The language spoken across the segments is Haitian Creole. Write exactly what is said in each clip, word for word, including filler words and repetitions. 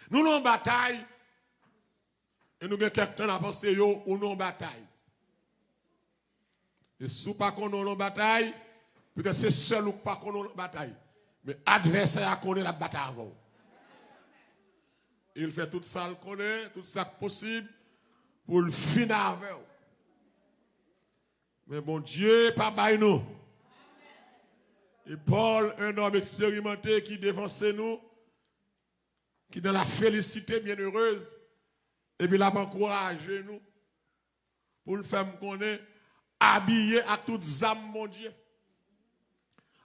Nou nan yon batay, e nou gen kèk tan n ap anseye w, ou nan yon batay. E si w pa konnen w nan yon batay, petèt se sèl ou k pa konnen w nan batay. Men advèsè a konnen l ap batay avè w. E l fè tout sa l konnen, tout sa k posib, pou l fini avè w. Men Bondye pa bay nou. E Paul, un homme expérimenté ki devanse nou, ki dans la félicité bienheureuse, epi l ap ankouraje nou, pou l fè m konnen, abiye ak tout zam Bondye.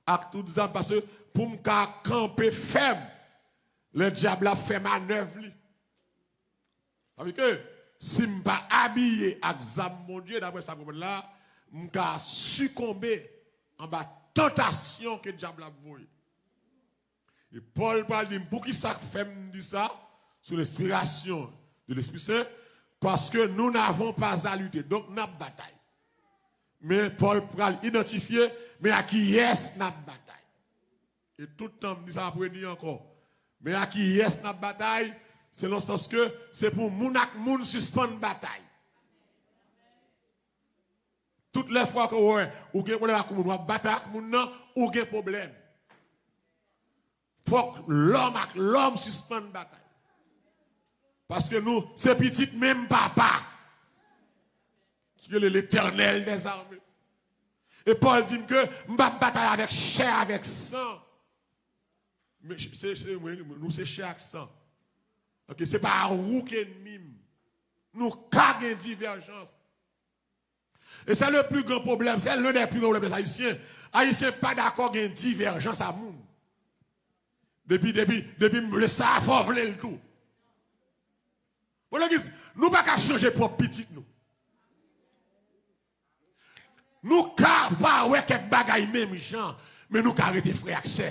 Ak tout zam, paske pou m ka kanpe fèm, lè dyab la ap fè manèv li. Sa vle di ke si m pa abiye ak zam Bondye, daprè sa m konprann la, m ka sikonbe anba tantasyon ke dyab la ap voye. E Pòl pral di m, poukisa k fè m di sa? Sous l'inspiration de l'Esprit Saint, paske nous n'avons pas à lutter. Donk, n ap batay. Men Pòl pral idantifye, men ak kiyès n ap batay. E tout tan m di sa, m ap redi ankò. Men ak kiyès n ap batay, se nan sans ke se pou moun ak moun sispann batay. Tout lè fwa ke w wè ou gen pwoblèm ak moun, w ap batay ak moun nan, ou gen pwoblèm. Fòk lòm ak lòm sispann batay. Paske nou se pitit menm papa, ki rele Letènèl dèzame. E Pòl di m ke m p ap batay avèk chè, avèk san. Men se, se, nou se chè ak san. Ok, se pa ou ki ènmi m. Nou ka gen divèjans. E se le pli gran pwoblèm, se l'un des plus grands problèmes des Haïtiens. Ayisyen pa dakò gen divèjans a moun. Depi, depi, depi m vle sa, fò w vle l tou. Bon, legliz, nou pa ka chanje pwòp pitit nou. Nou ka pa wè kèk bagay menm jan, men nou ka rete frè ak sè.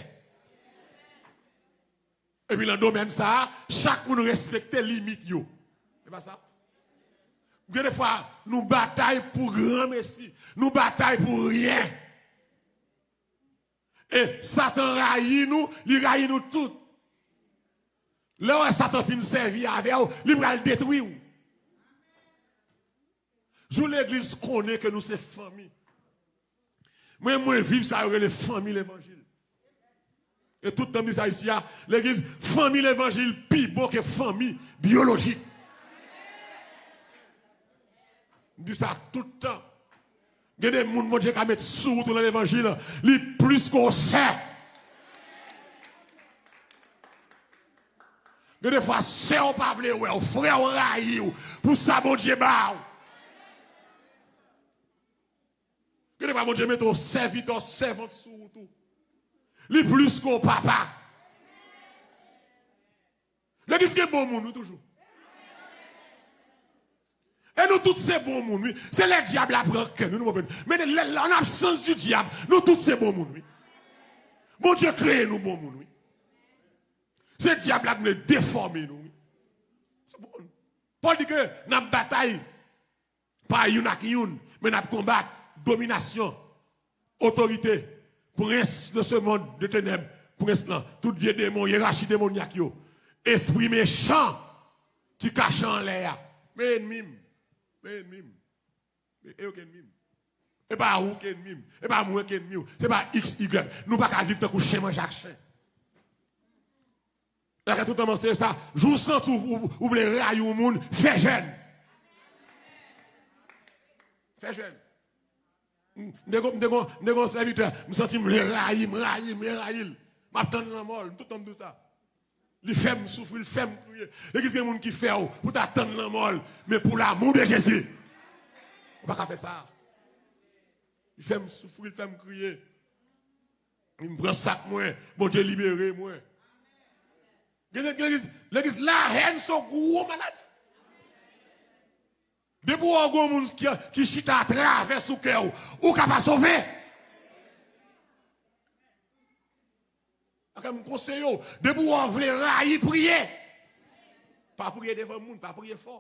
Epi nan domèn sa a, chak moun respekte limit yo. E pa sa? Gen de fwa, nou batay pou granmesi. Nou batay pou ryen. E Satan rayi nou, li rayi nou tout. Lè w wè Satan fin sèvi avè w, li pral detwi w. Jou legliz konnen ke nou se fanmi. Mwen, mwen viv sa yo rele fanmi levanjil. E tout tan m di sa isi a, legliz, fanmi levanjil pi bon ke fanmi byolojik. M di sa tout tan. Gen de moun Bondye ka met sou wout ou nan levanjil, li plis ke w sè. Gen de fwa, sè w pa vle wè w, frè w rayi w pou sa Bondye ba w. Gen de fwa, Bondye mete w sèvitè, sèvant sou wout ou. Li plis ke w papa. Legliz gen bon moun, wi, toujou. E nou tout se bon moun, wi. Se lè dyab la pran kè nou, nou konprann. Men lè, lè, an absans di dyab, nou tout se bon moun, wi. Bondye kreye nou bon moun, wi. Se dyab la ki vle defòme nou, wi. Se bon. Pòl di ke n ap batay pa youn ak youn, men n ap konbat dominasyon, otorite, prens de ce monde de ténèbres, prens lan, tout vye demon, yerachi demonyak yo, espri mechan ki kache anlè a. Men ènmi m, men ènmi m. Men e yo ki ènmi m. E pa ou ki ènmi m. E pa mwen ki ènmi w. Se pa X, Y. Nou pa ka viv tankou chen manje ak chen. Lè ke tout tan m anseye sa, jou w santi w, ou, ou vle rayi yon moun, fè jèn. Fè jèn. M, m te gon, m te gon, m te gon sèvitè, m santi m vle rayi, m rayi, m vle rayi l. M ap tann lanmò l, m tout tan m di w sa. Li fè m soufri, li fè m kriye. Legliz, gen moun ki fè w pou ta tann lanmò l, men pou l'amour de Jésus, ou pa ka fè sa. Li fè m soufri, li fè m kriye. M pran sak mwen, Bondye libere mwen. Gen, gen legliz, legliz, lahèn se yon gwo maladi. Depi w wè yon moun ki, ki chita atravè sou kè w, ou ka pa sove. Ak m konseye w, depi w wè w vle rayi, priye. Pa priye devan moun, pa priye fò.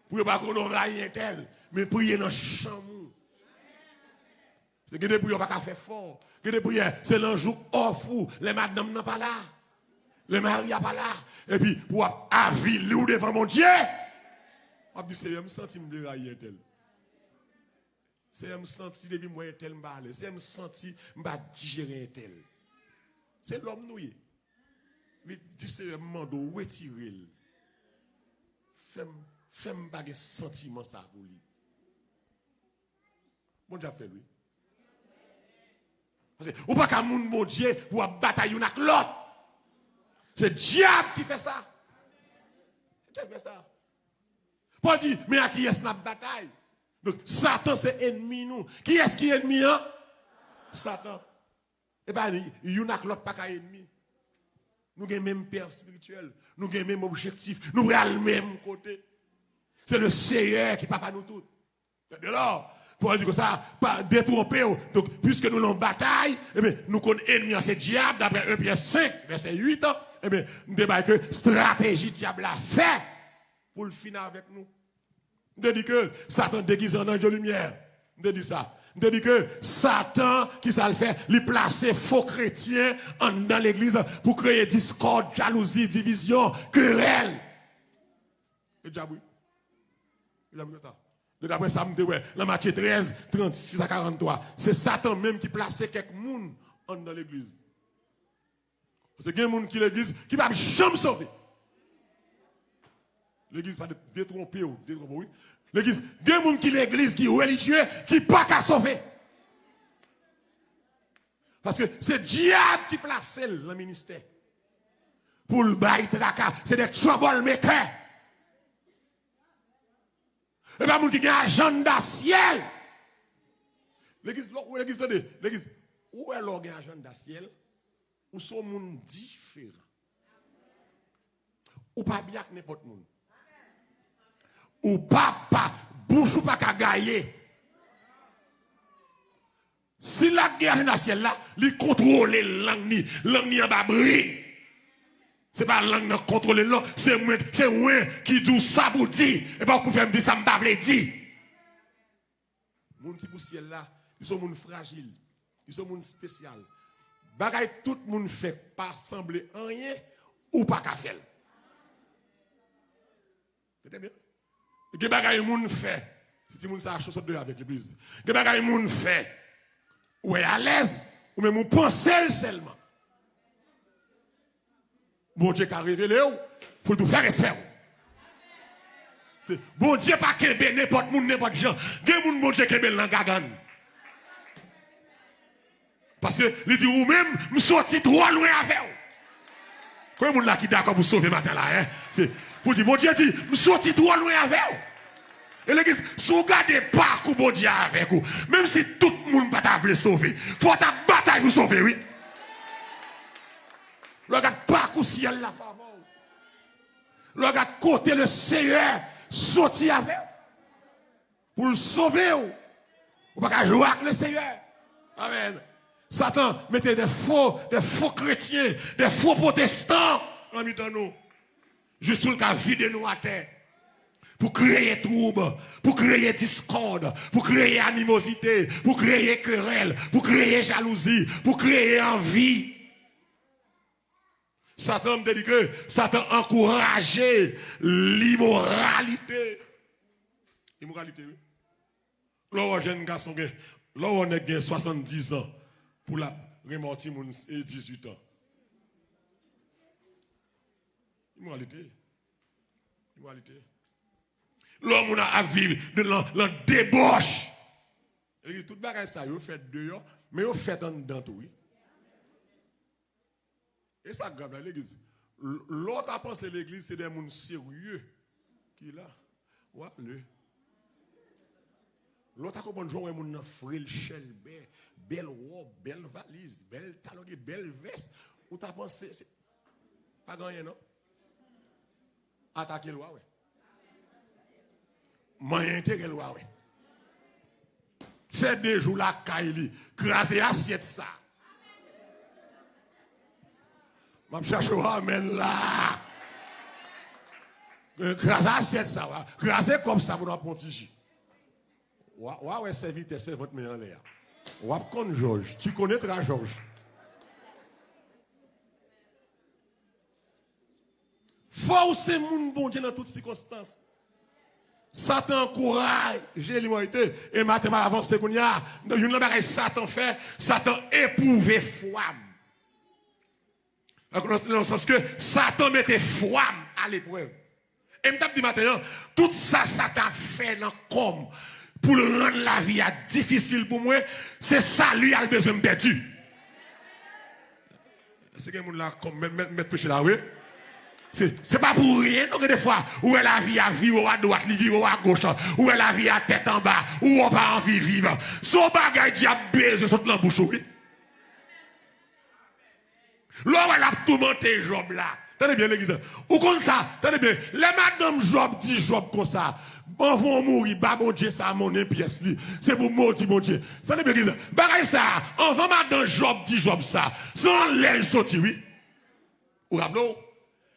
Pou yo pa konnen w rayi entèl, men priye nan chanm ou. Gen de priyè w pa ka fè fò. Gen de priyè, se nan jou off ou, lè madanm nan pa la, lè mari a pa la, epi pou w ap avili w devan Bondye. W ap di, Seyè, m santi m vle rayi entèl. Seyè, m santi depi m wè entèl m pa alèz. Seyè, m santi m pa dijere entèl. Se lòm nou ye. Li di, Seyè, m mande w retire l. Fè m, fè m pa gen santiman sa pou li. Bondye ap fè l, wi. Paske ou pa ka moun Bondye pou w ap batay youn ak lòt. Se dyab ki fè sa. Se dyab ki fè sa. Pòl di, men a kiyès n ap batay? Donk, Satan se ènmi nou. Kiyès ki ènmi an? Satan. E pa youn ak lòt pa ka ènmi. Nou gen menm pè espirityèl. Nou gen menm objektif. Nou pral menm kote. Se le Seyè ki papa nou tout. Tande la, Pòl di konsa, pa detwonpe w. Donk, piske nou nan batay, ebyen, nou konn ènmi an se dyab, daprè en Pyè senk, vèsè uit, ebyen, m te bay ke estrateji dyab la fè pou l fin avèk nou. M te di ke Satan degize an anj de limyè. M te di sa. M te di ke Satan, ki sa l fè? Li plase fo kretyen anndan legliz pou kreye diskòd, jalouzi, divizyon, kerèl. E dyab, wi. E dyab, wi, sa. De daprè sa m te wè, nan Matye trèz, trannsis a karanntwa, se Satan menm ki plase kèk moun anndan legliz. Paske gen moun ki legliz ki p ap janm sove. Legliz pa de-, detwonpe w, detwonpe w, wi. Legliz, gen moun ki legliz ki relijye, ki pa ka sove. Paske se dyab ki plase l nan ministè. Pou l bay traka, se de trouble maker. E pa moun ki gen ajanda syèl. Legliz, lè, legliz, tande, legliz, ou wè lè w gen ajanda syèl, ou se yon moun diferan. Ou pa byen ak nenpòt moun. Ou pa, pa, bouch ou pa ka gaye. Si l ap gen ajanda syèl la, li kontwole lang ni, lang ni anba bri. Se pa lang nan kontwole l non, se mwen, se mwen ki di w sa pou di, e pa w pou fè m di sa m pa vle di. Moun ki pou syèl la, li se yon moun frajil, li se yon moun espesyal. Bagay tout moun fè k pa sanble anyen, ou pa ka fè l. Tande byen. Gen bagay moun fè. Se timoun sa a sot deyò avèk legliz. Gen bagay moun fè. Ou wè alèz, ou menm ou panse l sèlman. Bondye ka revele w pou l tou fè respè w. Se, Bondye pa kenbe nenpòt moun, nenpòt jan. Gen moun Bondye kenbe l nan gagann. Paske li di, ou menm, m soti twò lwen avè w. Konbyen moun la ki dakò pou sove maten la, en? Se pou di, Bondye di, m soti twò lwen avè w. E legliz, si w gade pakou Bondye avèk ou, menm si tout moun pa ta vle sove, fò w ta batay pou sove, wi. Lè w gade pakou syèl la favè w. Lè w gade kote le Seyè soti avè w. Pou l sove w. Ou pa ka jwe ak le Seyè. Amèn. Satan mete de fo, de fo kretyen, de fo pwotestan nan mitan nou. Jis pou l ka vide nou atè. Pou kreye twoub, pou kreye diskòd, pou kreye animozite, pou kreye kerèl, pou kreye jalouzi, pou kreye anvi. Satan, m te di ke Satan ankouraje limoralite. Imoralite, wi. Lè w wè jèn gason gen, lè w wè nèg gen swasanndiz an pou l ap renmen yon timoun e dizuit an. Imoralite. Imoralite. Lè moun ap viv de lan, lan debòch. Legliz, tout bagay sa yo fèt deyò, men yo fèt anndan tou, wi. E sa k grav la, legliz. L-, lè w ta panse legliz se de moun serye ki la, w ale. Lè w ta konprann jan w wè moun nan frèl, chèlbè, bèl wòb, bèl valiz, bèl talon, gen bèl vès, ou ta panse se, pa gen anyen non. Atake l, w a wè. Manyen enterè l, w a wè. Fè de jou lakay li. Kraze asyèt sa. M ap chache w amèn la. Kraze asyèt sa, w a. Kraze kòb sa pou n ap pran ti ji. W a, w a wè sèvitè sèvant men anlè a. W ap konn Jòj. Tu connaîtras Jòj. Fò w se moun Bondye nan tout sikonstans. Satan ankouraje limanite. E maten m ap avanse kounye a. Youn nan bagay Satan fè, Satan epwouve fwa m. Nan, nan sans ke Satan mete fwa m aleprèv. E m t ap di maten an, tout sa Satan ap fè nan kò m pou l rann lavi a difisil pou mwen, se sali a l bezwen m pèdi. Èske gen moun la kòm mèt, mèt, mèt preche la, wi? Se, se pa pou ryen, non, gen defwa, ou wè lavi a vire w adwat, li vire w agoch, ou wè lavi a tèt anba, ou wè w pa anvi viv. Se yon bagay dyab bezwen sot nan bouch ou, wi. Lè w wè l ap toumante Jòb la. Tande byen, legliz la. Ou konn sa? Tande byen. Lè madanm Jòb di Jòb konsa, anvan w mouri, ba Bondye sa monnen pyès li. Se pou modi Bondye. Tande byen, legliz la. Bagay sa, anvan madanm Jòb di Jòb sa, se anlè l soti, wi. Ou raple w?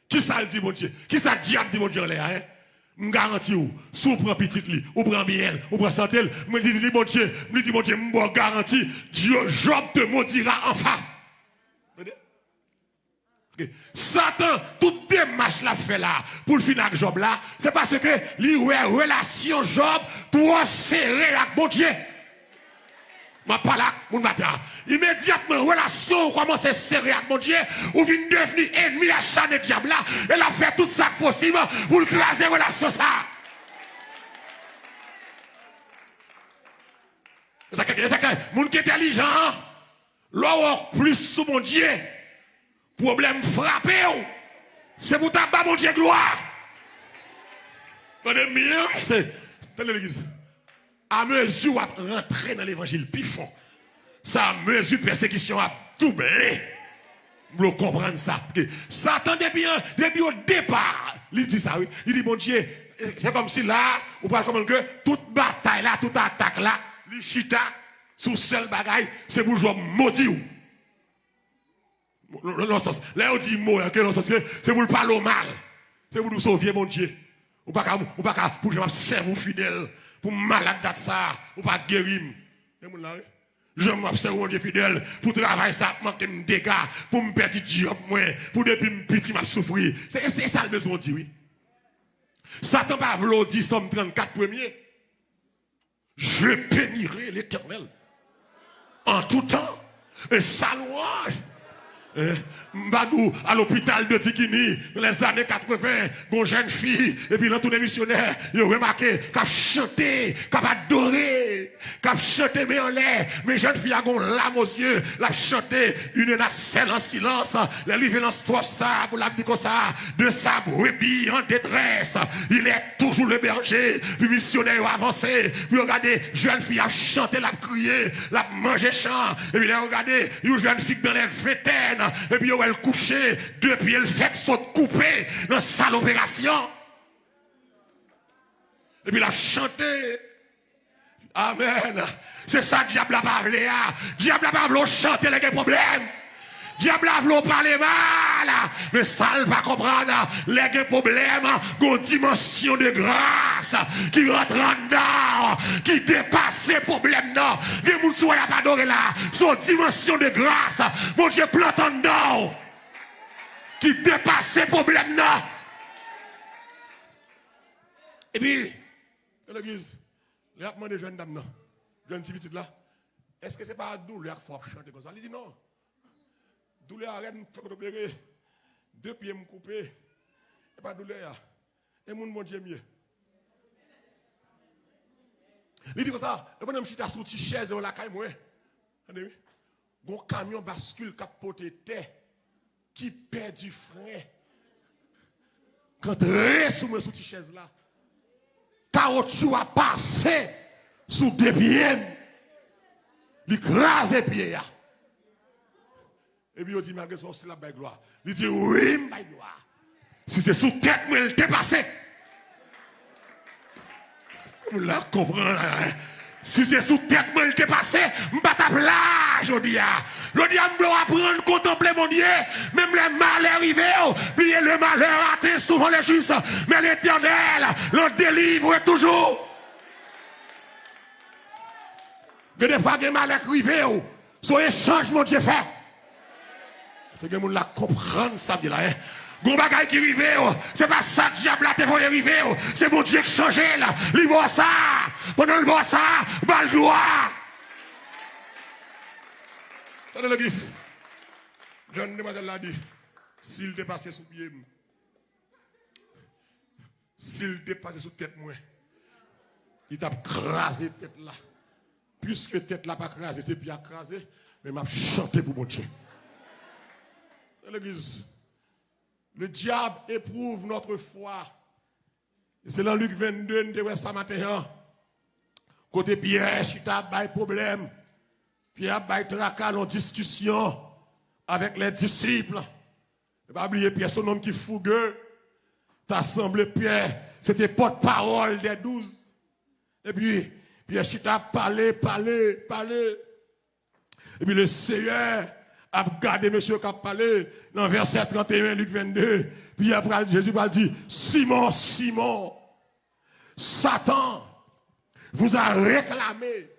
Kisa l di Bondye? Kisa dyab di Bondye anlè a, en? M garanti w, si w pran pitit li, ou pran byen l, ou pran sante l, mwen li di Bondye, m li di Bondye, m ba w garanti, Dye, Jòb te maudira en face. Tande? Ok. Satan, tout demach l ap fè la, pou l fini ak Jòb la, se paske li wè relasyon Jòb twò sere ak Bondye. M ap pale ak moun maten an. Imedyatman, relasyon ou kòmanse sere ak Bondye, ou vin devni enmi acharne dyab la, e l ap fè tout sa k posib pou l kraze relasyon sa a. E sa k, e sa k, moun ki entèlijan an, lè w wè w plis sou Bondye, pwoblèm frape w, se pou w ta ba Bondye glwa. Tande m byen, se, tande legliz. Amezi w ap rantre nan levanjil pi fon, se amezi pèsekisyon ap double. M vle w konprann sa. Paske Satan depi, depi o depa, li di sa, wi. Li di, Bondye, se kòmsi la, ou pral konprann ke tout batay la, tout atak la, li chita sou sèl bagay, se pou Jòb modi w. Nan, nan, nan sans, lè yo di mo, ke nan sans ke se pou l pale w mal. Se pou l di w se yon vye Bondye. Ou pa ka, ou pa ka, pou jan m ap sèvi w fidèl, pou m malad dat sa, ou pa geri m. Gen moun la, wi. Jan m ap sèvi w Bondye fidèl, pou travay sa ap manke m dega, pou m pèdi djòb mwen, pou depi m piti m ap soufri. Se, se sa l bezwen w di, wi. Satan pa vle w di Sòm trannkat premye. Je bénirai l'Éternel en tout temps, et sa louange. Eh, m pa di w, a lopital de Dikini, nan lèzane katreven, gon jèn fi, epi l antoure misyonè, yo remake, k ap chante, k ap adore, k ap chante men anlè, men jèn fi a gon lam o zye, l ap chante, une nacelle en silence, lè l rive nan stwòf sa, pou l ap di konsa, de sa brebis en détresse, il est toujours le berger. Pi misyonè yo avanse, pou yo gade, jèn fi ap chante, l ap kriye, l ap manje chan. Epi lè yo gade, yon jèn fi k dans les vingtaines, epi yo wè l kouche, de pye l fèk sot koupe nan sal operasyon. Epi l ap chante. Amèn. Se sa dyab la pa vle a. Dyab la pa vle w chante lè gen pwoblèm. Dyab la vle w pale mal. Men sa l pa konprann, lè gen pwoblèm, gon dimansyon de gras ki rantre anndan w, ki depase pwoblèm nan. Gen moun sou w y ap adore la. Se yon dimansyon de gras Bondye plante anndan w ki depase pwoblèm nan. Epi, nan legliz, lè y ap mande jèn dam nan, jèn ti pitit la, èske se pa doulè ak fò w ap chante konsa? Li di non. Doulè a rèd, m fèk opere. De pye m koupe. E pa doulè a. E moun Bondye m ye. Li di konsa, e pandan m chita sou ti chèz yo lakay mwen. Tande wi. Gon kamyon baskil k ap pote tè ki pèdi fren, k antre sou mwen sou ti chèz la. Kawotchou a pase sou de pye m. Li kraze pye a. Epi yo di, malgre sa, w still ap bay glwa. Li di, wi, m bay glwa. Si se sou tèt mwen l te pase. Moun la konprann, hein? Si se sou tèt mwen l te pase, m pa t ap la jodi a. Jodi a, m vle w aprann kontanple Bondye. Menm lè malè rive w, bliye, le malheur atteint souvent le juste, mais l'Éternel l'en délivre toujours. Gen defwa gen malè k rive w, se yon echanj Bondye fè. Se gen moun la k konprann sa m di la, en. Gon bagay ki rive w, se pa sa dyab la te voye rive w, se Bondye k chanje l. Li ba w sa, pandan l ba w sa, ba l glwa. Tande legliz. Jèn demwazèl la di, si l te pase sou pye m, si l te pase sou tèt mwen, li t ap kraze tèt la. Piske tèt la pa kraze, se pye a k kraze, men m ap chante pou Bondye. Legliz, le diable éprouve notre foi. E se nan Lik vennde, n te wè sa maten an. Kote Pyè chita ap bay pwoblèm. Pyè ap bay traka nan diskisyon avèk lè disip. E pa bliye, Pyè se yon nonm ki fouge. Ta sanble Pyè se te pòtpawòl dè douz. Epi, Pyè chita ap pale, pale, pale. Epi Leseyè ap gade mesye yo k ap pale. Nan vèsè trannteyen, Lik vennde, Pyè pral, Jezi pral di, Simon, Simon, Satan vous a réclamé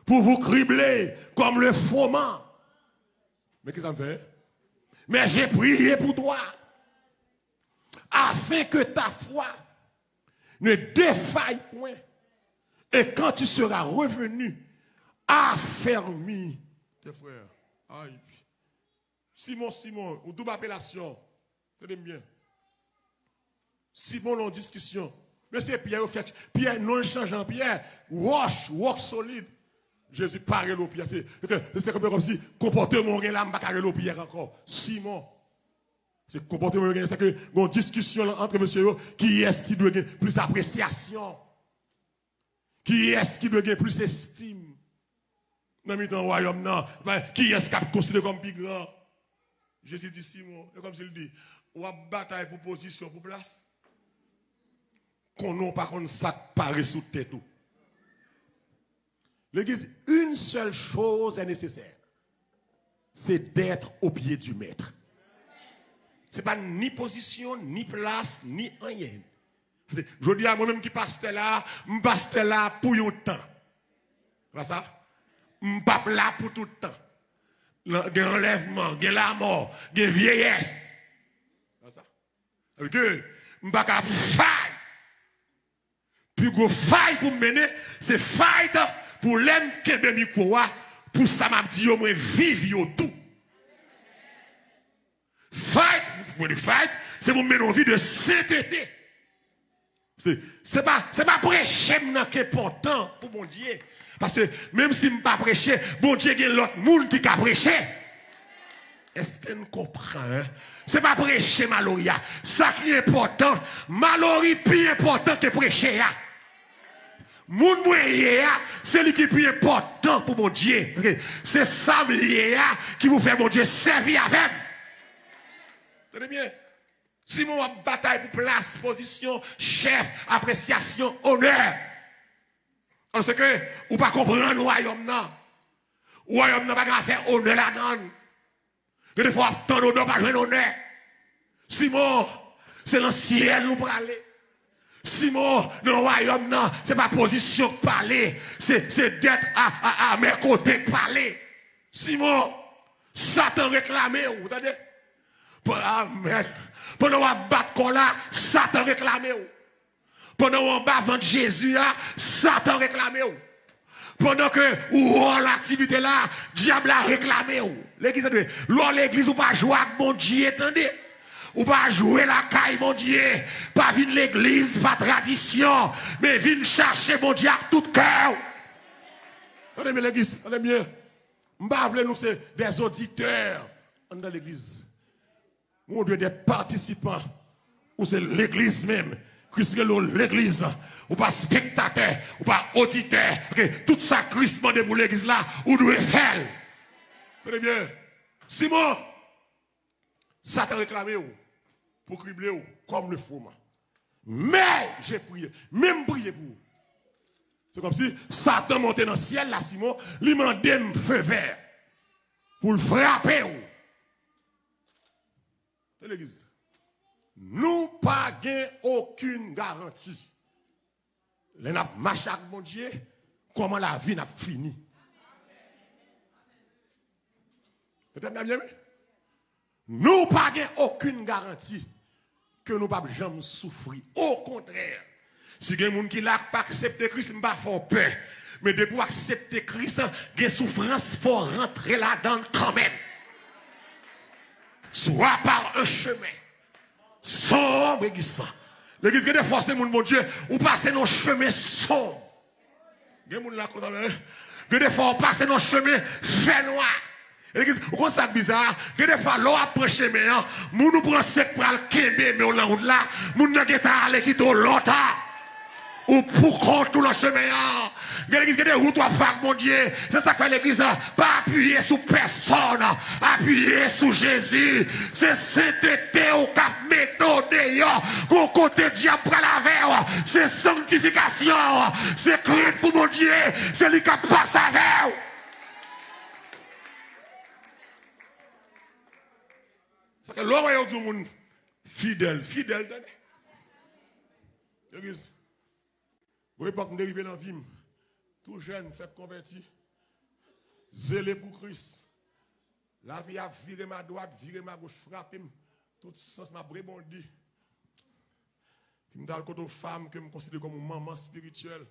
pour vous cribler comme le froment. Men ki sa m fè? Mais j'ai prié pour toi, afin que ta foi ne défaille point. Et quand tu seras revenu, affermis tes frères. Ay. Simon, Simon, ou doub apelasyon. Tande m byen. Simon nan yon diskisyon. Men se Pyè yo fè. Pyè, non l chanje an Pyè. Wòch, wòch solid. Jezi pa rele w Pyè. Se, se, se kòm, kòmsi konpòteman w gen la, m pa ka rele w Pyè ankò. Simon. Se konpòteman yo gen, se ke gen yon diskisyon la ant mesye yo, kiyès ki dwe gen plis apresyasyon? Kiyès ki dwe gen plis estim nan mitan wayòm nan? Kiyès k ap konsidere kòm pi gran? Jezi di Simon, e kòmsi l di, w ap batay pou pozisyon, pou plas? Konnen w pa konn sa k pare sou tèt ou. Legliz, une seule chose est nécessaire, c'est d'être aux pieds du maître. Se pa ni pozisyon, ni plas, ni anyen. Paske jodi a, mwen menm ki pastè la, m pastè la pou yon tan. Se pa sa? M p ap la pou tout tan. Lan-, gen anlèvman, gen lanmò, gen vyeyès. Se pa sa? Sa vle di, m pa ka fight. Pi gwo fight pou m mennen, se fight pou lè m kenbe mikwo a, pou sa m ap di yo, mwen viv yo tou. Fight, pou mwen fight, se pou m mennen yon vi de sentete. Se, se pa, se pa preche m nan ki enpòtan pou Bondye. Paske menm si m pa preche, Bondye gen lòt moun ki ka preche. Èske n konprann? Se pa preche Malory a. Sa ki enpòtan, Malory pi enpòtan ke preche a. Moun mwen ye a, se li ki pi enpòtan pou Bondye. Paske se sa m ye a ki pou fè Bondye sèvi avè m. Tande byen. Simon ap batay pou plas, pozisyon, chèf, apresyasyon, onè. Paske ou pa konprann wayòm nan. Wayòm nan pa gen afè onè ladan l. Gen de fwa w ap tann onè, w pa jwenn onè. Simon, se nan syèl nou prale. Simon, nan wayòm nan, se pa pozisyon k pale, se, se dèt a, a, a mè kote k pale. Simon, Satan reklame w, tande? Pa-, amèn. Pandan w ap bat kò la, Satan reklame w. Pandan w anba vant Jezi a, Satan reklame w. Pandan ke ou wòl aktivite la, dyab la reklame w. Legliz, tande, lè w legliz, ou pa jwe ak Bondye, tande. Ou pa jwe lakay Bondye. Pa vin legliz pa tradisyon, men vin chache Bondye ak tout kè w. Tande byen, legliz, tande byen. M pa vle nou se des auditeurs anndan legliz. Ou dwe des participants. Ou se legliz menm. Kris rele w legliz. Ou pa spektatè, ou pa oditè. Ok, tout sa Kris mande pou legliz la, ou dwe fè l. Tande byen. Simon, Satan reklame w pou krible w kòm le froment. Men j'ai prié, men m priye pou ou. Se kòmsi Satan monte nan syèl la, Simon, li mande m fevè pou l frape w. Tande legliz. Nou pa gen okenn garanti. Lè n ap mache ak Bondye, kòman lavi n ap fini. Tande m byen, wi. Nou pa gen okenn garanti ke nou p ap janm soufri. Okontrè, si gen moun ki la k pa aksepte Kris, m pa fè w pè. Men depi w aksepte Kris, gen soufrans, fò w rantre ladan l kanmenm. Soit par un chemin sombre, legliz la. Legliz, gen de fwa se moun Bondye, ou pase nan chemen sonb. Gen moun la konsa, men. Gen de fwa ou pase nan chemen fènwa. Legliz, ou konn sa k biza? Gen de fwa, lè w ap pran chemen an, moun ou panse k pral kenbe men w nan wout la, moun nan gentan ale kite w lontan. Ou poukont ou nan chemen an. Gen legliz, gen de wout w ap fè ak Bondye. Se sa k fè legliz la pa apiye sou pèsòn. Apiye sou Jezi. Se sentete w k ap mete w deyò. Gon kote dyab pral avè w. Se sanktifikasyon. Se krent pou Bondye. Se li k ap pase avè w. Sa ke lè w wè yo di yon moun fidèl, fidèl, tande. Legliz. Gon epòk m te rive nan vi m, tou jèn, fèk konvèti, zele pou Kris. Lavi a vire m adwat, vire m agòch, frape m, tout sans m ap rebondi. Epi m t al kote yon fanm ke m konsidere kòm yon manman espirityèl.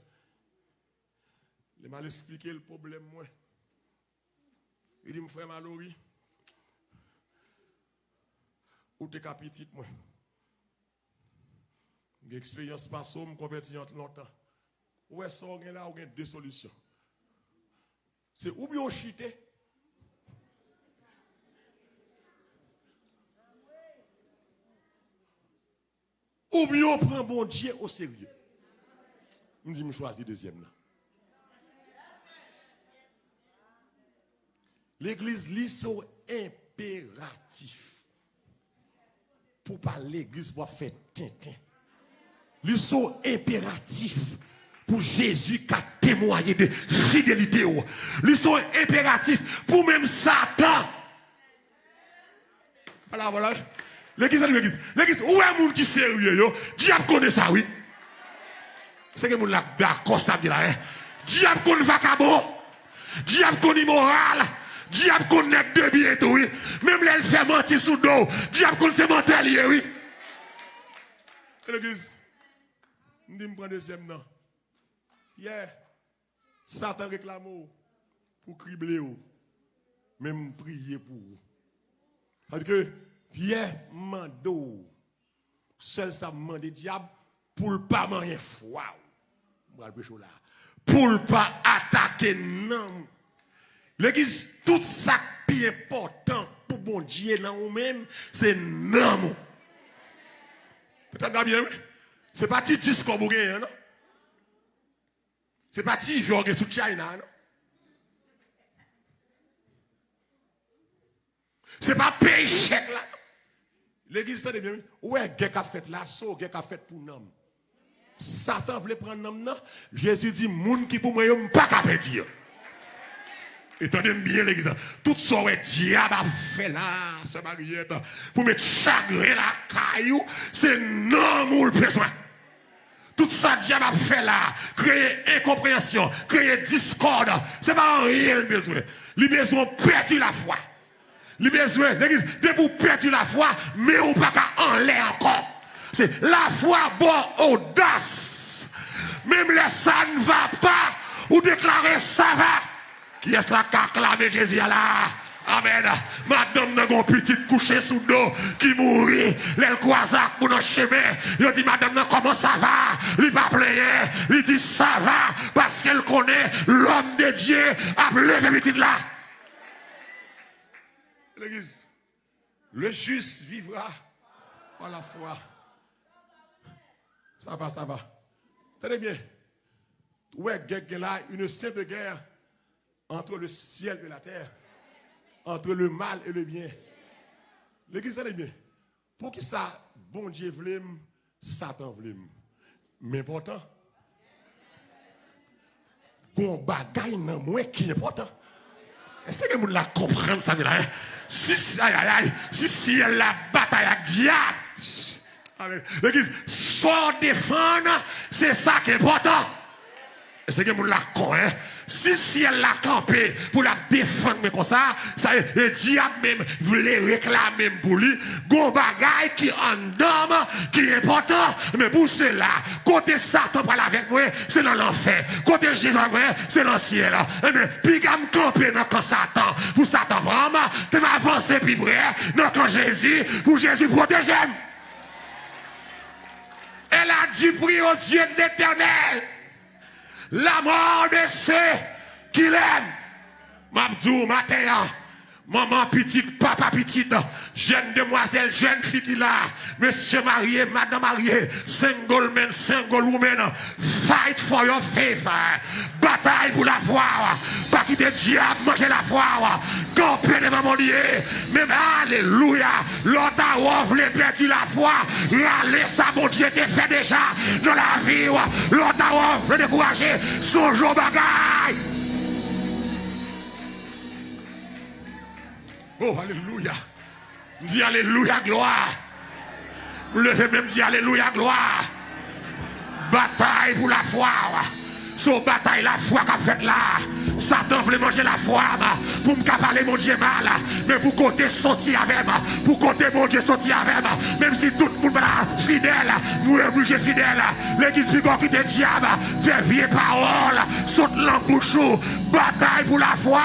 Lè m al esplike l pwoblèm mwen, li di m, "Frè Malory, ou te ka pitit mwen. M gen eksperyans pase w, m konvèti an lontan. Ou wè sa w gen la, ou gen de solisyon. Se oubyen w chite, oubyen w pran Bondye oserye." M di, "M chwazi dezyèm nan." Legliz, li se yon enperatif pou w pa legliz pou w ap fè tenten. Li se yon enperatif pou Jezi ka temwaye de fidelite w. Li se yon enperatif pou menm Satan. Ala, ala. Legliz, legliz, legliz, ou wè moun ki serye yo, dyab konnen sa, wi. Se gen moun la k dakò sa m di la, en. Dyab konn vakabon. Dyab konn imoral. Dyab konn nèg de byen tou, wi. Menm lè l fè manti sou do w, dyab konn se mantè l ye, wi. Legliz, m di m pran dezyèm nan. Pyè, Satan reklame w pou krible w, men m priye pou ou. Paske Pyè mande w, sèl sa m mande dyab, pou l pa manyen fwa w. M pral preche w la. Pou l pa atake nanm ou. Legliz, tout sa k pi enpòtan pou Bondye nan ou menm, se nanm ou. Tande byen, wi. Se pa ti dis kòb ou genyen, non. Se pa ti vè w gen sou China, non. Se pa peye chèk la, non. Legliz, tande byen, wi. Ou wè gè k ap fèt la, se yon gè k ap fèt pou nanm. Satan vle pran nanm nan. Jezi di, "Moun ki pou mwen yo, m pa ka pèdi yo." E tande m byen, legliz la. Tout sa w wè dyab ap fè la, sè Mariette, pou met chagren lakay ou, se nanm ou l bezwen. Tout sa dyab ap fè la, kreye enkonpreyansyon, kreye diskòd, se pa anyen l bezwen. Li bezwen w pèdi lafwa. Li bezwen, legliz, depi w pèdi lafwa, men w pa ka anlè ankò. Se lafwa ba w odas. Menm lè sa n va pa, ou deklare sa va. Kiyès la ka aklame Jezi a la? Amèn. Madanm nan gon pitit kouche sou do ki mouri. Lè l kwaze ak moun nan chemen, yo di, "Madanm nan, kòman sa va?" Li pa plenyen. Li di, "Sa va," paske l konnen lòm de Dye ap leve pitit la. Legliz, le juste vivra par la foi. Sa va, sa va. Tande byen. Ou wè gè k gen la, une sainte guerre entre le ciel et la terre, entre le mal et le bien. Legliz, tande byen. Poukisa Bondye vle m, Satan vle m? M enpòtan. Gon bagay nan mwen ki enpòtan. Èske gen moun la konprann sa m di la, en? Si, si, ay, ay, ay, si syèl la batay ak dyab, amèn. Legliz, sa w defann, se sa k enpòtan. Èske gen moun la k kwè? Si syèl la kanpe pou l ap defann mwen konsa, sa e, e dyab menm vle reklame m pou li. Gon bagay ki anndan m ki enpòtan, men pou sela, kote Satan pral avèk mwen, se nan lanfè. Kote Jezi avèk mwen, se nan syèl. Ebyen, piga m kanpe nan kan Satan, pou Satan pran m, ke m avanse pi pre nan kan Jezi, pou Jezi pwoteje m. Elle a du prix aux yeux de l'Éternel, la mort de ceux qui l'aiment. M ap di w maten an, manman pitit, papa pitit, jèn demwazèl, jèn fi ki la, mesye marye, madan marye, single man, single woman, fight for your faith. Batay pou lafwa w. Pa kite dyab manje lafwa w. Kanpe devan Bondye. Menm, alelouya. Lè w ta wè w vle pèdi lafwa, rale sa Bondye te fè deja nan lavi w. Lè w ta wè w vle dekouraje, sonje yon bagay. Oh, alelouya. M di alelouya, glwa. M leve men m di alelouya, glwa. Batay pou lafwa w. Se yon batay lafwa k ap fèt la. Satan vle manje lafwa m pou m ka pale Bondye mal. Men pou kote soti avè m, pou kote Bondye soti avè m, menm si tout moun pa ta fidèl, mwen oblije fidèl. Legliz pi gwo kite dyab fè vye pawòl sot nan bouch ou. Batay pou lafwa.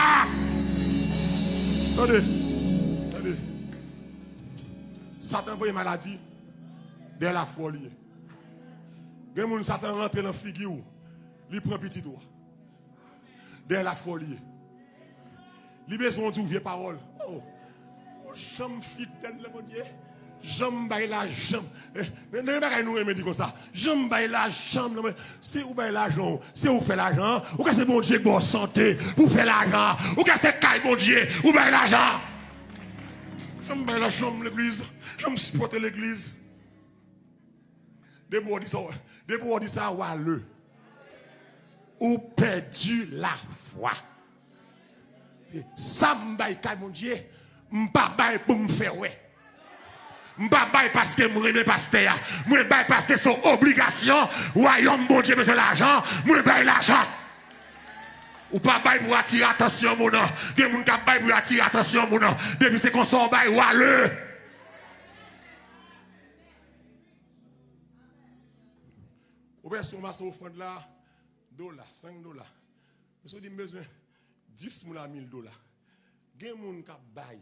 Tande, tande. Satan voye maladi dèyè lafwa w li ye. Gen moun Satan rantre nan figi w, li pran pitit ou a. Dèyè lafwa w li ye. Li bezwen w di w vye pawòl. Oh, ou janm fidèl nan Bondye. Janm bay lajan m. Eh, nan, nan bagay nou renmen di konsa. Janm bay lajan m nan. Si ou bay lajan w, se ou k fè lajan an. Ou kwè se Bondye k ba w sante pou w fè lajan an. Ou kwè se kay Bondye ou bay lajan an. Janm bay lajan m legliz. Janm sipòte legliz. Depi w di sa, depi w di sa, w ale. Ou pèdi lafwa. Sa m bay kay Bondye, m pa bay pou m fè wè. M pa bay paske m renmen pastè a. Mwen bay paske se yon obligasyon. Wayòm Bondye bezwen lajan, mwen bay lajan. Ou pa bay pou atire atansyon moun. Gen moun k ap bay pou atire atansyon moun. Depi se konsa w bay, w ale. Ou pè sou mase ofrann la, dola, senk dola. Mesye di m bezwen dis moun a mil dola. Gen moun k ap bay,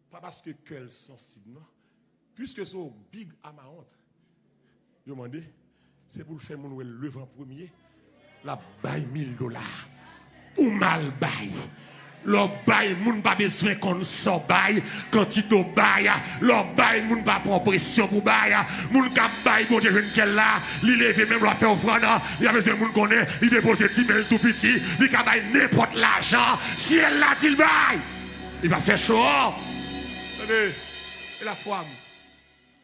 pa paske kè l sansib, non. Piske se yon big amount yo mande, se pou l fè moun wè l leve an premye, l ap bay mil dola. Ou mal bay. Lè w bay, moun pa bezwen konn sa w bay, kantite w bay. Lè w bay, moun pa pran presyon pou bay. Moun k ap bay, Bondye jwenn kè l la, li leve men l, l ap fè ofrann, li pa bezwen moun konnen, li depoze ti men l tou piti, li ka bay nenpòt lajan. Syèl la di l bay. Li pa fè cho. Tande, e lafwa m.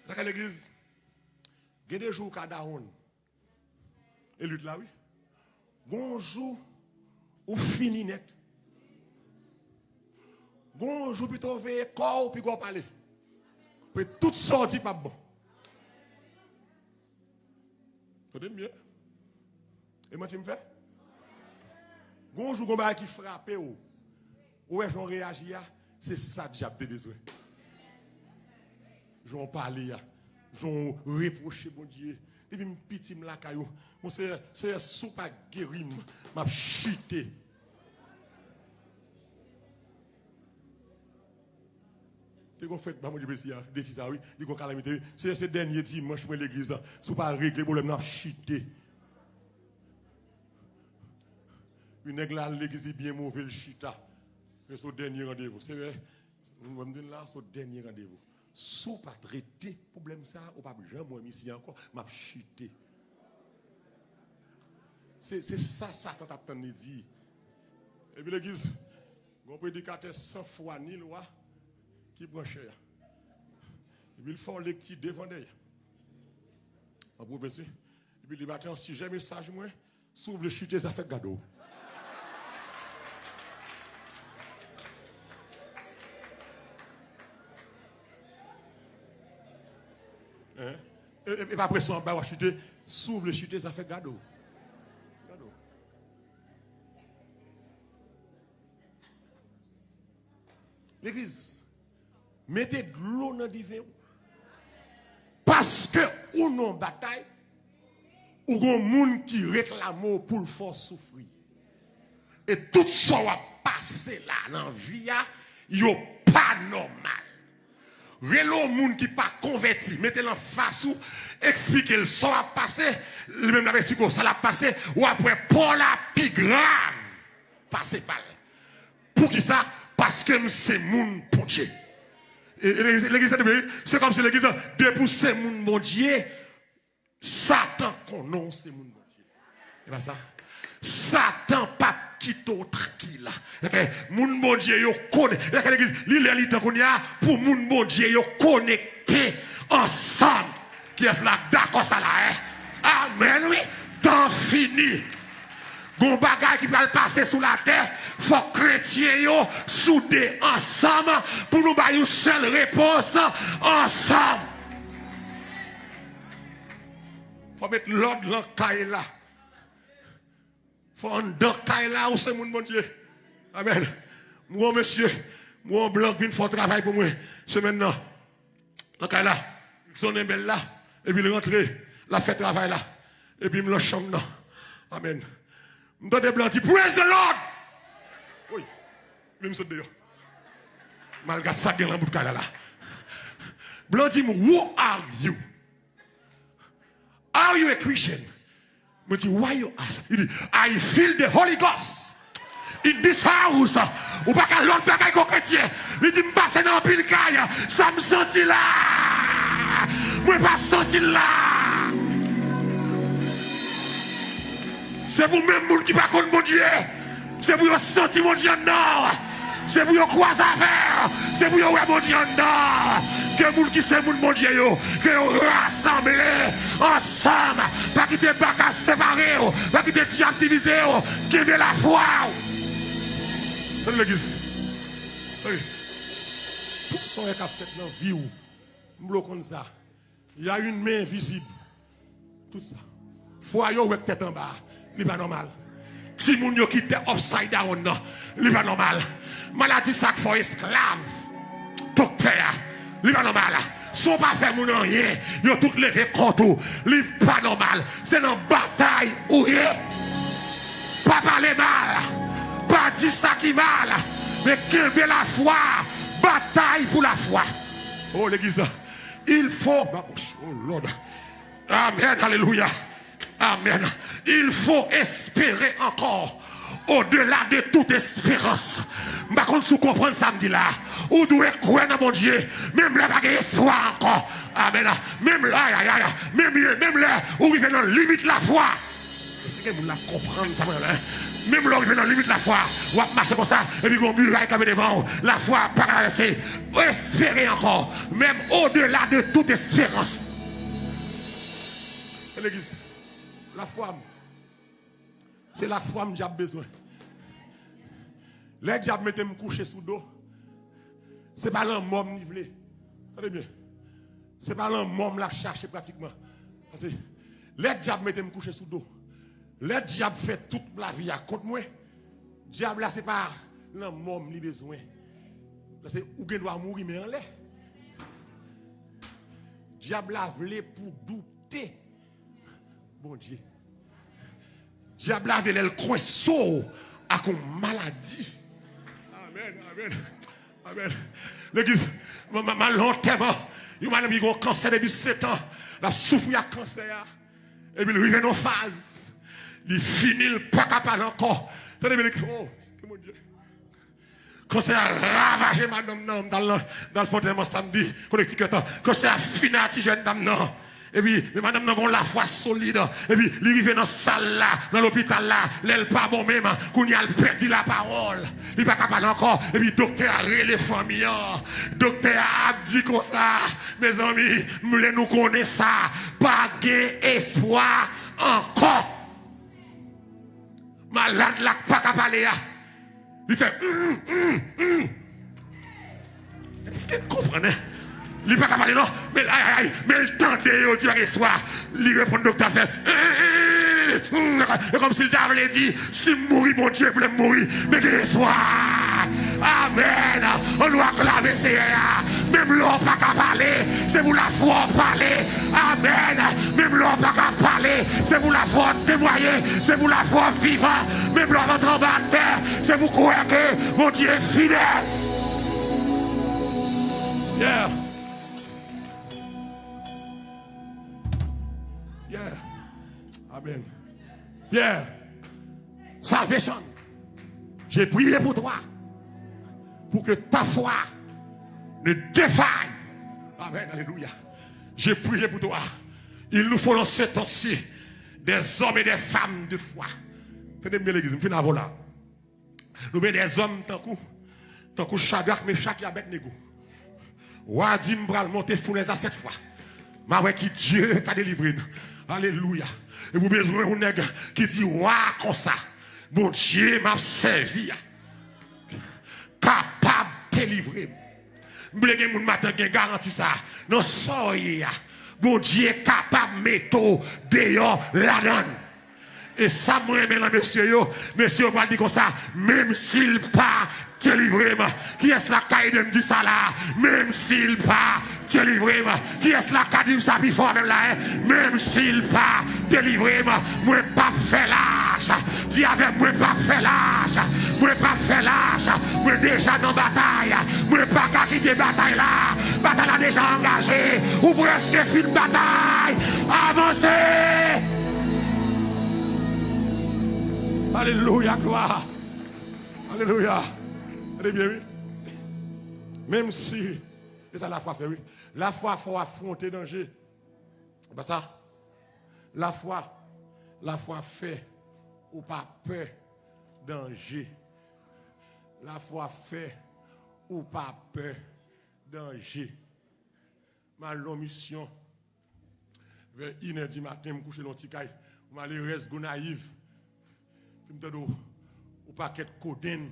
Sa ka legliz. Gen de jou ou ka dawonn. E lit la, wi. Gon jou, ou fini nèt. Gon jou, pito w veye kò w, piga w pale. Pou tout sa w di p ap bon. Tande m byen. E manti m fè? Gon jou, gon bagay ki frape w. Ou wè jan w reyaji a, se sa dyab te bezwen. Jan w pale a, jan w repwoche Bondye. Depi m piti m lakay ou, Monseyè, Seyè, si w pa geri m, m ap chite. Te gon fèt ba Bondye defi a, defi sa wi, li gon kalamite wi. Seyè, se dènye dimanch mwen legliz la. Si w pa regle pwoblèm nan, m ap chite. Yon nèg la al legliz, li byen move, l chita. Men se w dènye randevou. Seyè, mwen m di n la, se w dènye randevou. Si w pa trete pwoblèm sa, ou p ap janm wè m isi ankò, m ap chite. Se, se sa Satan t ap tann li di. Epi legliz, gon predikatè san fwa ni lwa ki pran chè a. Epi l fè w lekti devan dèyè. An pwovens wi. Epi li mete an sijè mesaj mwen, si w vle chite, zafè gade w. Hein? E, e, e pa presyon an bay w ap chite, si w vle chite, zafè gade w. Gade w. Legliz, mete dlo nan diven ou. Paske ou nan batay, ou gon moun ki reklame w pou l fè w soufri. E tout sa w ap pase la nan vi a, yo pa nòmal. Rele yon moun ki pa konvèti, mete l anfas ou, eksplike l sa w ap pase, li menm l ap eksplike w sa l ap pase, w ap wè pa w la pi grav pase pa l. Poukisa? Paske m se moun Bondye. E, e legliz, legliz la, se kòmsi legliz la, depi w se moun Bondye, Satan konnen w se moun Bondye. E pa sa? Satan p ap kite w trankil. Moun Bondye yo konnen. Legliz, li lè li tan kounye a pou moun Bondye yo konekte ansanm. Kiyès la dakò sa la, en? Amèn, wi. Tan fini. Gon bagay ki pral pase sou latè, fòk kretyen yo soude ansanm pou nou bay yon sèl repons ansanm. Fò met lòd lan kay la. Fò anndan kay la, ou se moun Bondye. Amèn. M wè yon mesye, m wè yon blan k vin fè yon travay pou mwen semèn nan. Nan kay la, m sonnen bèl la, epi l rantre, l ap fè travay la. Epi m lan chanm nan. Amèn. M tande blan di, "Praise the Lord!" Wi. Epi m sot deyò. M al gad sa k gen lan bout kay la la. Blan di m, "Who are you?" Are you a Christian? Mwen di, "Why you ask?" Li di, "I feel the Holy Ghost in this house." Ou pa ka lòt bagay kon kretyen. Li di, "M pase nan anpil kay, sa m santi la, mwen pa santi l la." Se pou menm moun ki pa konn Bondye. Se pou yo santi Bondye anndan w. Se pou yo kwaze avè w. Se pou yo wè Bondye anndan w. Ke moun ki se moun Bondye yo, ke yo rasanble ansanm. Pa kite baka separe w. Pa kite dyab divize w. Kenbe lafwa w. Tande legliz. Tande. Tout sa w wè k ap fèt nan vi w, m vle w konn sa. Y a une main invisible. Tout sa. Fwa yo wè k tèt anba, li pa nòmal. Timoun yo ki tèt upside down nan, li pa nòmal. Maladi sa k fè w esklav doktè a, li pa nòmal. San w pa fè moun anyen, yo tout leve kont ou, li pa nòmal. Se nan batay ou ye. Pa pale mal, pa di sa ki mal, men kenbe lafwa, batay pou lafwa. O legliz, il faut, oh Lord. Amèn, alelouya. Amèn. Il faut espérer encore au-delà de toute espérance. M pa konn si w konprann sa m di la. Ou dwe kwè nan Bondye, menm lè pa gen espwa ankò. Amèn. Menm lè, ay, ay, ay, menm, menm lè ou rive nan limit lafwa. Èske gen moun la konprann sa mwen la? Menm lè w rive nan limit lafwa, w ap mache konsa, epi gon miray kanpe devan w. Lafwa pa ka travèse. Espere ankò, menm au-delà de toute espérance. E legliz, lafwa m, se lafwa m dyab bezwen. Lè dyab mete m kouche sou do, se pa lanmò m li vle. Tande byen. Se pa lanmò m l ap chache pratikman. Paske lè dyab mete m kouche sou do, lè dyab fè tout lavi a kont mwen, dyab la se pa lanmò m li bezwen. Paske ou gen dwa mouri men anlè. Dyab la vle pou w doute Bondye. Dyab la vle lè l kwense w ak yon maladi. Amèn, amèn, amèn. Legliz, m, m, m al nan yon antèman. Yon madanm ki gen yon kansè depi sèt an. L ap soufri ak kansè a. Epi l rive nan yon faz. Li fini, l pa ka pale ankò. Tande byen, oh, Bondye. Kansè a ravaje madanm nan. M t al nan, m t al fè yon antèman samdi, Connecticut. Kansè a fini ak ti jèn dam nan. Epi, men madanm nan gon lafwa solid. Epi, li rive nan sal la, nan lopital la, lè l pa bon menm, kounye a l pèdi lapawòl. Li pa ka pale ankò. Epi, doktè a rele fanmi an. Doktè a ap di konsa, mezanmi, m vle nou konnen sa, pa gen espwa ankò. Malad la k pa ka pale a, li fè, mm, mm, mm. Èske n konprann, en? Li pa ka pale, non. Men, ay, ay, ay, men l tande yo di pa gen espwa. Li reponn doktè a, l fè, mm, mm, mm, mm. E kòmsi l ta vle di, si m mouri, Bondye vle m mouri. Men gen espwa. Amèn. Ann nou aklame Seyè a. Menm lè w pa ka pale, se pou lafwa w pale. Amèn. Menm lè w pa ka pale, se pou lafwa w temwaye, se pou lafwa w vivan. Menm lè w ap antre anba tè, se pou kwè ke Bondye fidèl. Yeah. Yeah. Amen. Yeah. Salvation. J'ai prié pour toi, pour que ta foi ne défaille. Amen. Alléluia. J'ai prié pour toi. Il nous faut dans ce temps-ci des hommes et des femmes de foi. Tande m byen, legliz, m fin avè w la. Nou bezwen dèzòm tankou, tankou Chadrak, Mechak e Abèdnego. Wa a di, "M pral monte founèz la sèt fwa. M a wè ki Dye ka delivre n." Alelouya. E pou bezwen yon nèg ki di wa a konsa, "Bondye m ap sèvi a kapab delivre m." M vle gen moun maten gen garanti sa. Nan sa w ye a, Bondye kapab mete w deyò ladan l. E sa mwen renmen nan mesye yo, mesye yo pral di konsa, "Menm si l pa delivre m." Kiyès la k ka ede m di sa la? "Menm si l pa delivre m." Kiyès la k ka di m sa pi fò menm la, en? "Menm si l pa delivre m, mwen p ap fè lach." Di avè m, "Mwen p ap fè lach. Mwen p ap fè lach. Mwen deja nan batay. Mwen pa ka kite batay la. Batay la deja angaje. Ou prèske fin batay. Avanse!" Alelouya, glwa. Alelouya. Tande byen, wi. Menm si, e sa lafwa fè, wi. Lafwa fè w afwonte danje. Se pa sa? Lafwa, lafwa fè ou pa pè danje. Lafwa fè ou pa pè danje. M al nan misyon. Vè inè di maten, m kouche nan ti kay. M ale rès Gonayiv. Epi m tande yon pakèt kodenn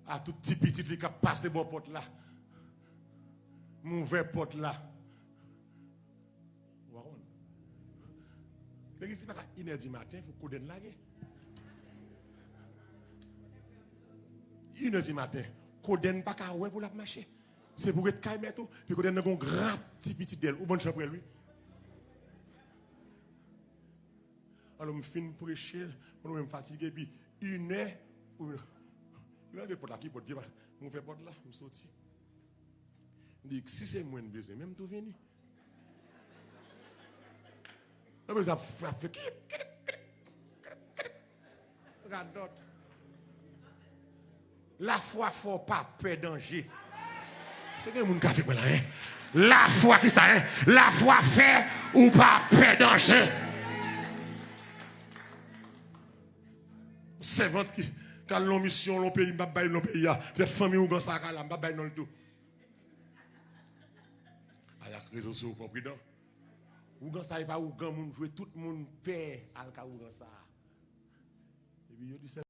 a tout ti pitit li k ap pase bò pòt la. M ouvè pòt la. Ou pa konprann? Legliz li pa ka inè di maten pou kodenn lage. Inè di maten, kodenn pa ka wè pou l ap mache. Se pou ret kay mèt ou, pi kodenn nan gon grap ti pitit dèyè l. Ou bann chan prè l, wi. Alò, m fin preche, mwen menm fatige, epi inè, ou vin, ou vin lage pòt la, ki pòt, vye pa, m ouvè pòt la, m soti. M di, "Si se mwen n bezwen, men m tou vini." Nan bezwen ap fè, ap fè, kip, kip, kip, kip, kip. Radòt. Lafwa fè w pa pè danje. Se gen moun k avèk mwen la, en? Lafwa ki sa, en? Lafwa fè ou pa pè danje. Sèvant ki, k al nan misyon nan peyi, m p ap bay non peyi a. Petèt fanmi ougan sa a ka la, m p ap bay non l tou. Ay ak rezo sosyo, fò w pridan. Ougan sa a, e pa ougan moun jwe, tout moun pè al ka ougan sa a. Epi yo di,